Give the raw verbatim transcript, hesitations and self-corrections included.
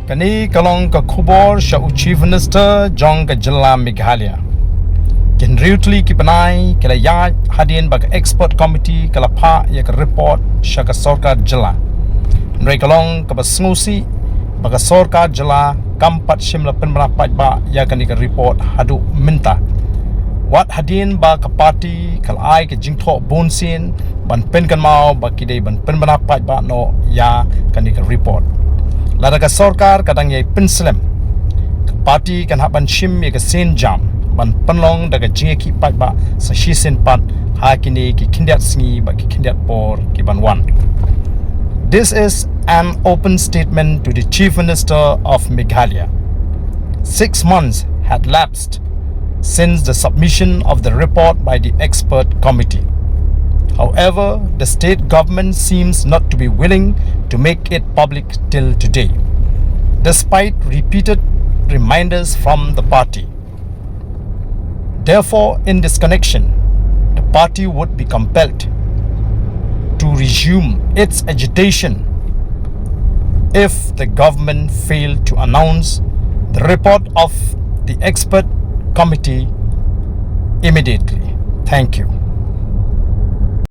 Kane ka long ka khubor sha u Chief Minister jong ka jylla Meghalaya. Ki hynriew tylli ki bnai ki la ïaid hadien ba ka expert committee ka la phah ïa ka report sha ka sorkar jylla. Hynrei ka long kaba sngewsih ba ka sorkar jylla kam pat shym la pynbna paidbah ïa kane ka report haduh mynta. Wat hadien ba ka party ka la ai ka jingthoh bunsien ban pynkynmaw ba ki dei ban pynbna paidbah noh ïa kane ka report. Lada ka sorkar ka dang ïai pynslem, ka party kan hap ban shim ïa ka sienjam ban pynlong da ka jingïakhih paidbah sa shisien pat ha kine ki khyndiat sngi bad ki khyndiat por ki ban wan. This is an open statement to the Chief Minister of Meghalaya. Six months had lapsed since the submission of the report by the expert committee. However, the state government seems not to be willing to make it public till today, despite repeated reminders from the party. Therefore, in this connection, the party would be compelled to resume its agitation if the government failed to announce the report of the expert committee immediately. Thank you.